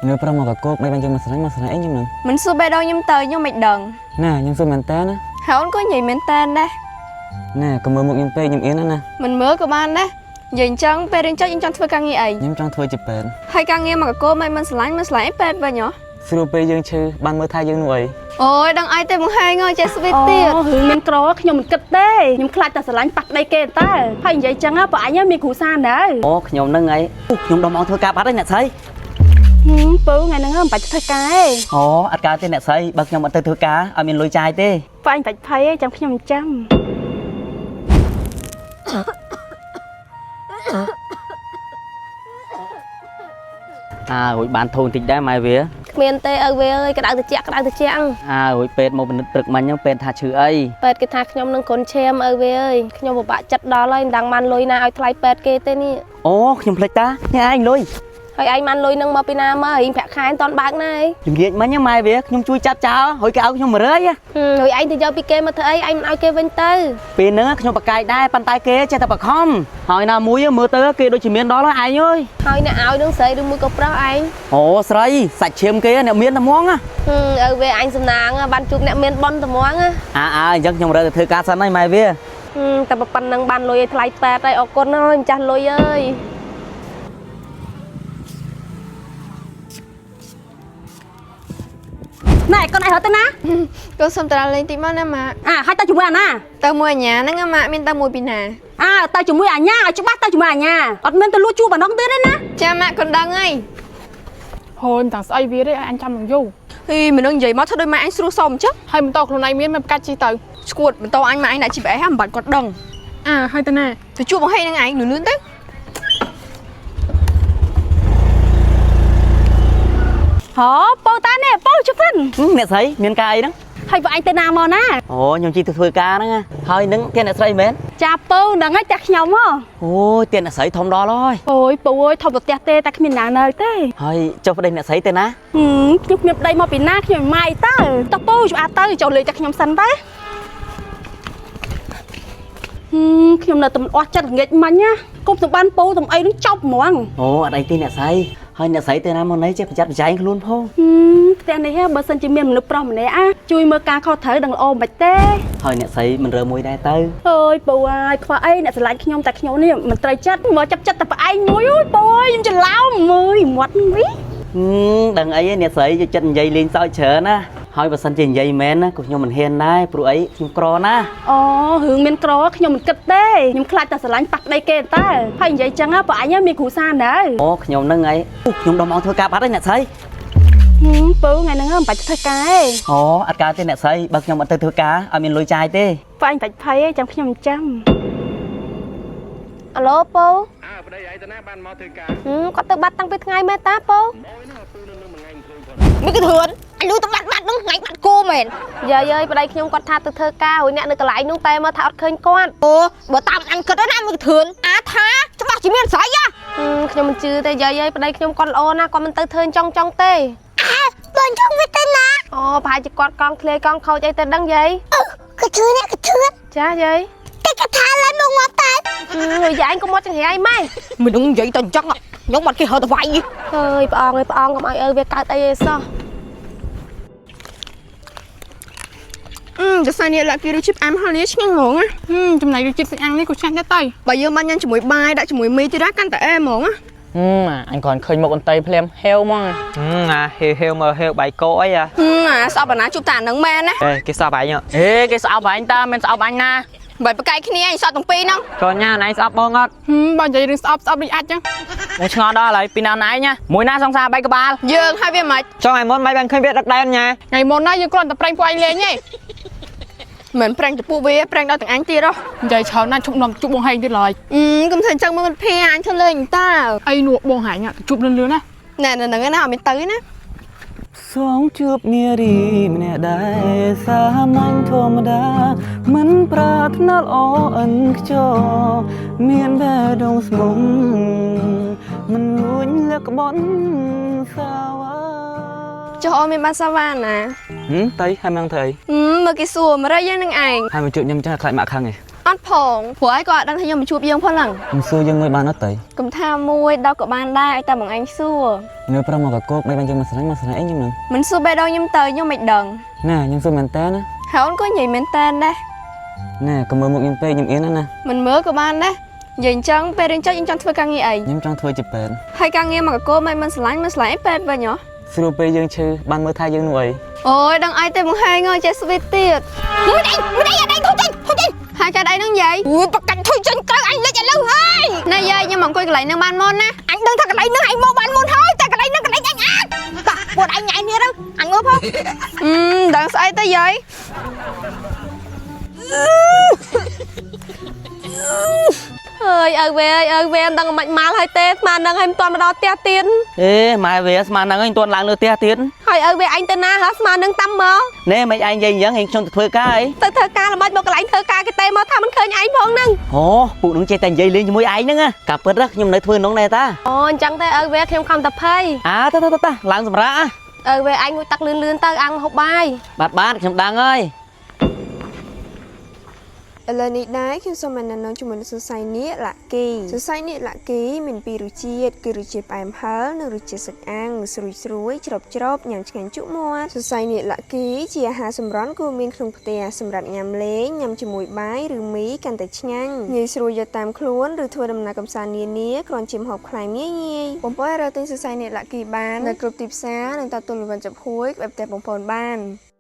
នៅប្រុសមកកកមិនបានយើងមកស្រឡាញ់មកស្រឡាញ់អីខ្ញុំនឹង មិនសួរបេះដូងខ្ញុំទៅខ្ញុំមិនដឹង ណាខ្ញុំសួរមែនតើណា ហើយអូនក៏និយាយមែនតើដែរ ណាកុំមើលមុខខ្ញុំពេកខ្ញុំអៀនណាស់ណា មិនមើលក៏បានដែរនិយាយអញ្ចឹងពេលរៀនចុចយើងចង់ធ្វើការងារអី ខ្ញុំចង់ធ្វើជាពេទ្យ ហើយការងារមកកកមិនស្រឡាញ់មិនស្រឡាញ់អីពេទ្យវិញហ៎ ស្រួលពេលយើងឈឺបានមើលថែយើងនោះអី អូយដឹងអីទេមកហែងអើយចេះស្វីតទៀត អូរឿងមានក្រខ្ញុំមិនគិតទេខ្ញុំខ្លាចតែស្រឡាញ់ប៉ះប្តីគេតើហើយនិយាយចឹងបើអញមានគ្រូសានៅ អូខ្ញុំហ្នឹងហើយអូខ្ញុំដល់មកធ្វើការបាត់ហើយអ្នកស្រី ហឹមពៅថ្ងៃហ្នឹងមិនបាច់ធ្វើការទេ អូអត់កើតទេអ្នកស្រីបើខ្ញុំអត់ទៅធ្វើការអត់មានលុយចាយទេ បើអញបាច់ភ័យទេចាំខ្ញុំចាំ អើរួចបានធូរបន្តិចដែរម៉ែវា គ្មានទេឪវាអើយក្តៅតិចក្តៅតិច អើរួចពេទ្យមកពិនិត្យព្រឹកមិញហ្នឹងពេទ្យថាឈឺអី ពេទ្យគេថាខ្ញុំនឹងគ្រុនឈាមឪវាអើយខ្ញុំពិបាកចិត្តដល់ហើយមិនដឹងបានលុយណាឲ្យថ្លៃពេទ្យគេទេនេះ អូខ្ញុំភ្លេចតានេះឯងលុយ ហើយឯងបានលុយនឹងមកពីណាមកឯងប្រាក់ខែមិនតាន់បើកណាឯង ជំរាបមិញហ្នឹងម៉ែវាខ្ញុំជួយចាប់ចោលហើយគេឲ្យខ្ញុំ100 ហើយឯងទៅយកពីគេមកធ្វើអីឯងមិនឲ្យគេវិញទៅ ពេលហ្នឹងខ្ញុំប្រកែកដែរប៉ុន្តែគេចេះតែបខំហើយណាមួយមើលទៅគេដូចជាមានដល់ហើយឯងអើយ ហើយអ្នកឲ្យនឹងស្រីឬមួយក៏ប្រុសឯង អូស្រីសាច់ឈាមគេអ្នកមានតែហ្មងណា ឪវាអញសំណាងបានជួបអ្នកមានប៉ុនត្មង អើអើអញ្ចឹងខ្ញុំរើទៅធ្វើការសិនហើយម៉ែវា តែប៉ុណ្្នឹងបានលុយឲ្យថ្លៃពេទ្យហើយអរគុណហើយម្ចាស់លុយអើយ ណែកូនឯងរត់ទៅណា កូនសុំតរលេងតិចមកណាម៉ាក់ អាហើយទៅជាមួយអាណា ទៅមួយអាញាហ្នឹងម៉ាក់មានទៅមួយពីណា អើទៅជាមួយអាញាឲ្យច្បាស់ទៅជាមួយអាញាអត់មានទៅលួចជួបអានងទៀតទេណា ចាម៉ាក់កូនដឹងហើយ ហូយមិនតាំងស្អីវាទេឲ្យអញចាំនឹងយូរ ហ៊ីមនុស្សនិយាយមកធ្វើដូចម៉ាក់អញស្រួលសុំអញ្ចឹង ហើយបន្តខ្លួនឯងមានមិនកាច់ជីទៅ ឈួតបន្តអញម៉ាក់អញដាក់ GPS ហ្នឹងមិនបាច់គាត់ដឹង អើហើយទៅណា ទៅជួបបងហេហ្នឹងឯងលឿនៗទៅ ហ៎ពៅតានេះពៅជិះសិន អ្នកស្រីមានការអីហ្នឹង ហើយបើឯងទៅណាមកណា អូខ្ញុំជិះទៅធ្វើការហ្នឹងហើយនឹងទៀតអ្នកស្រីមែន ចាពៅហ្នឹងហើយផ្ទះខ្ញុំហ៎ អូយទៀតអ្នកស្រីធំដល់ហើយ អូយពៅអើយធំទៅផ្ទះទេតែគ្មានណានៅទេ ហើយចុះប្តីអ្នកស្រីទៅណា ហឹមខ្ញុំគ្មានប្តីមកពីណាខ្ញុំម៉ាយទៅតោះពៅជួយអាទៅចូលលេងតែខ្ញុំសិនទៅហឹមខ្ញុំនៅតែមិនអស់ចិត្តល្ងាចមិញណាគុំទៅបានពៅទំអីនឹងចប់ហ្មង អូអត់អីទេអ្នកស្រីហើយអ្នកស្រីទៅណាមកណីចេះប្រយ័ត្នប្រយែងខ្លួនផង ហឹមផ្ទះនេះហ៎បើសិនជាមានមនុស្សប្រុសម្នាក់អាជួយមើលការខុសត្រូវដឹងល្អមិនទេ ហើយអ្នកស្រីមិនរើមួយដែរទៅ អើយពៅអើយខ្វះអីអ្នកស្រឡាញ់ខ្ញុំតែខ្ញុំនេះមិនត្រូវចិត្តមកចាប់ចិត្តតែប្អែងមួយអូយពៅអើយខ្ញុំច្រឡោមមើលមាត់វិញ ដឹងអីទេអ្នកស្រីចូលចិត្តនិយាយលេងសើចច្រើនណាហើយបើសិនជានិយាយមែនណាក៏ខ្ញុំមិនហ៊ានដែរព្រោះអីខ្ញុំក្រណាស់ អូរឿងមានក្រខ្ញុំមិនគិតទេខ្ញុំខ្លាចតែស្រឡាញ់ប៉ះប្តីគេតើហើយនិយាយចឹងបើអញមានគ្រូសានៅ អូខ្ញុំហ្នឹងហើយអូខ្ញុំដល់មកធ្វើការបាត់ហើយអ្នកស្រី ហឹមពៅថ្ងៃហ្នឹងមិនបាច់ធ្វើការទេ អូអត់កើតទេអ្នកស្រីបើខ្ញុំអត់ទៅធ្វើការអត់មានលុយចាយទេ បើអញបាច់ភ័យទេចាំខ្ញុំចាំ អាឡូពៅអើប្តីឯងទៅណាបានមកធ្វើការគាត់ទៅបាត់តាំងពីថ្ងៃមែនតាពៅ មានកធឿនអញលឺទៅបាត់បាត់ហ្នឹងថ្ងៃបាត់គោមែន យាយអើយប្តីខ្ញុំគាត់ថាទៅធ្វើការរួចអ្នកនៅកន្លែងនោះតែមកថាអត់ឃើញគាត់ អូបើតាមអញគិតទៅណាមានកធឿនអាថាច្បាស់ជាមានស្រីហ៎ ខ្ញុំមិនជឿទេយាយអើយប្តីខ្ញុំគាត់ល្អណាស់គាត់មិនទៅធ្វើចង់ចង់ទេ បើចង់វាទៅណា អូប្រហែលជាគាត់កង់ធ្លាយកង់ខូចអីទៅដឹងយាយ កធឿនកធឿន ចាយាយ តែកថាឡើងមកងាប់តែ ហើយយាយឯងក៏មកចង្រៃម៉ែ មនុស្សនិយាយទៅអញ្ចឹងខ្ញុំបាត់គេហៅទៅវាយ អើយព្រះអង្គអើយព្រះអង្គកុំឲ្យឪវាកើតអីឯសោះ អឺចសានេះឡាក់គេរសជាតិផ្អែមហើយនេះឆ្ងាញ់ហ្មងណា ហឹមចំណែករសជាតិសាច់អាំងនេះក៏ឆ្ងាញ់ដែរទៅ បើយើងបានញ៉ាំជាមួយបាយដាក់ជាមួយមីទៀតណាកាន់តែអែហ្មងណា អញគ្រាន់ឃើញមុខអន្តីភ្លាមហេវហ្មង អាហេវហេវមើលហេវបាយកោអីអា ហឹមអាស្អប់អាណាជួបតាហ្នឹងមែនណា អេគេស្អប់ឯង អេគេស្អប់អញតាមិនស្អប់អញណា បើប្រកែកគ្នាអញសក់ទាំងពីរហ្នឹង កូនញ៉ាណៃស្អប់បងអត់ ហឹមបើនិយាយរឿងស្អប់ស្អប់ដូចអាចចឹង មកឆ្ងល់ដល់ហើយពីណាណៃណាមួយណាសង្សារបែកក្បាល យើងហើយវាមិន ចង់ឲ្យមុនមិនបានឃើញវាដឹកដែនញ៉ា ថ្ងៃមុនណាយើងគ្រាន់តែប្រេងពួកឯងលេងទេ មិនប្រេងទៅពួកវាប្រេងដល់ទាំងអញទៀតហ៎ និយាយច្រើនណាស់ឈប់នាំជួបបងហែងទៀតឡើយ អឺកុំធ្វើអញ្ចឹងមើលមិត្តភ័ក្ដិអញធ្វើលេងតើ អីនោះបងហែងទៅជួបលឿនលឿនណា ណែនៅហ្នឹងណាអត់មានទៅណា សងជួបនារីម្នាក់ដែរសាមញ្ញធម្មតាមិនប្រាថ្នាល្អឥនខ្ចោមានបេះដូងស្មុំមិនលួចលក្បន់សាវ៉ា ចុះអូនមានបានសាវ៉ាណា ហឹមតៃហើយមកធ្វើអី ហឹមមើលគេសួរមករយយើងនឹងឯង ហើយមកជួបខ្ញុំចឹងខ្លាចម៉ាក់ខឹងឯង អត់ផងព្រោះឯងក៏អត់ដឹងថាខ្ញុំមកជួបយើងផងហ្នឹង ខ្ញុំសួរយើងមួយបានអត់ទៅ កុំថាមួយដល់ក៏បានដែរឲ្យតែបងឯងសួរ នៅប្រឹងមកកកមិនបានយើងមកស្រឡាញ់មកស្រឡាញ់អីខ្ញុំហ្នឹង មិនសួរបេះដូងខ្ញុំទៅខ្ញុំមិនដឹង ណែខ្ញុំសួរមែនតើណា ហើយអូនក៏និយាយមែនតែនដែរ ណែកុំមើលមុខខ្ញុំពេកខ្ញុំអៀនណាស់ណា មិនមើលក៏បានដែរនិយាយអញ្ចឹងពេលរៀនចប់យើងចង់ធ្វើការងារអី ខ្ញុំចង់ធ្វើជាពេទ្យ ហើយការងារមកកកមិនមិនស្រឡាញ់មិនស្រឡាញ់អីពេទ្យវិញហ៎ ស្រួលពេលយើងឈឺបានមើលថែយើងនោះអី អូយដឹងអីទេបងហែងអើយចេះស្វីតទៀត មួយដៃមួយដៃដៃធុយចេញធុយចេញ ហើយកាត់អីហ្នឹងយាយ អូយប្រកាច់ធុយចេញទៅអញលិចឥឡូវហើយ ណែយាយខ្ញុំមកអង្គុយកន្លែងហ្នឹងបានមុនណា អញដឹងថាកន្លែងហ្នឹងឯងមកបានមុនហើយតែកន្លែងហ្នឹងកន្លែងអញអាចតោះពួកឯងញ៉ៃនេះទៅអញមើលផង អឺដឹងស្អីទេយាយ អើយឪវេអើយឪវេមិនដឹងមិនម៉ាល់ហើយទេស្មាននឹងឲ្យមិនទាន់មកដល់ផ្ទះទៀត អេម៉ែវាស្មានហ្នឹងឯងមិនទាន់ឡើងលើផ្ទះទៀត ហើយឪវេឯងទៅណាហ៎ស្មាននឹងតាមមក ណែមិនឯងនិយាយអញ្ចឹងឯងខ្ញុំទៅធ្វើការអី ទៅធ្វើការល្មិចមកកន្លែងធ្វើការគេទេមកថាមិនឃើញឯងផងហ្នឹង អូពួកនឹងចេះតែនិយាយលេងជាមួយឯងហ្នឹងណាការពិតណាខ្ញុំនៅធ្វើនងដែរតា អូអញ្ចឹងទេឪវេខ្ញុំខំតែភ័យ អើទៅទៅទៅឡើងសម្រាប់ ឪវេឯងងូតទឹកលឿនលឿនទៅអាំងហូបបាយ បាទបាទខ្ញុំដឹងហើយ ឥឡូវនេះដែរខ្ញុំសូមណែនាំជាមួយនឹងសរសៃនៀកឡាគីសរសៃនៀកឡាគីមានពីររសជាតិគឺរសជាតិផ្អែមហឹរនិងរសជាតិសាច់អាំងស្រួយស្រួយជ្រប់ជ្រប់ញ៉ាំឆ្ងាញ់ជក់មាត់សរសៃនៀកឡាគីជាអាហារសម្រន់គួរមានក្នុងផ្ទះសម្រាប់ញ៉ាំលេងញ៉ាំជាមួយបាយឬមីកាន់តែឆ្ងាញ់ងាយស្រួលយកតាមខ្លួនឬធ្វើដំណើរកម្សាន្តនានាគ្រាន់ជាម្ហូបក្លែមងាយងាយបងប្អូនអាចរកទិញសរសៃនៀកឡាគីបាននៅគ្រប់ទីផ្សារនិងតាមទូលវ័នចំហួយក្បែរផ្ទះបងប្អូនបាន។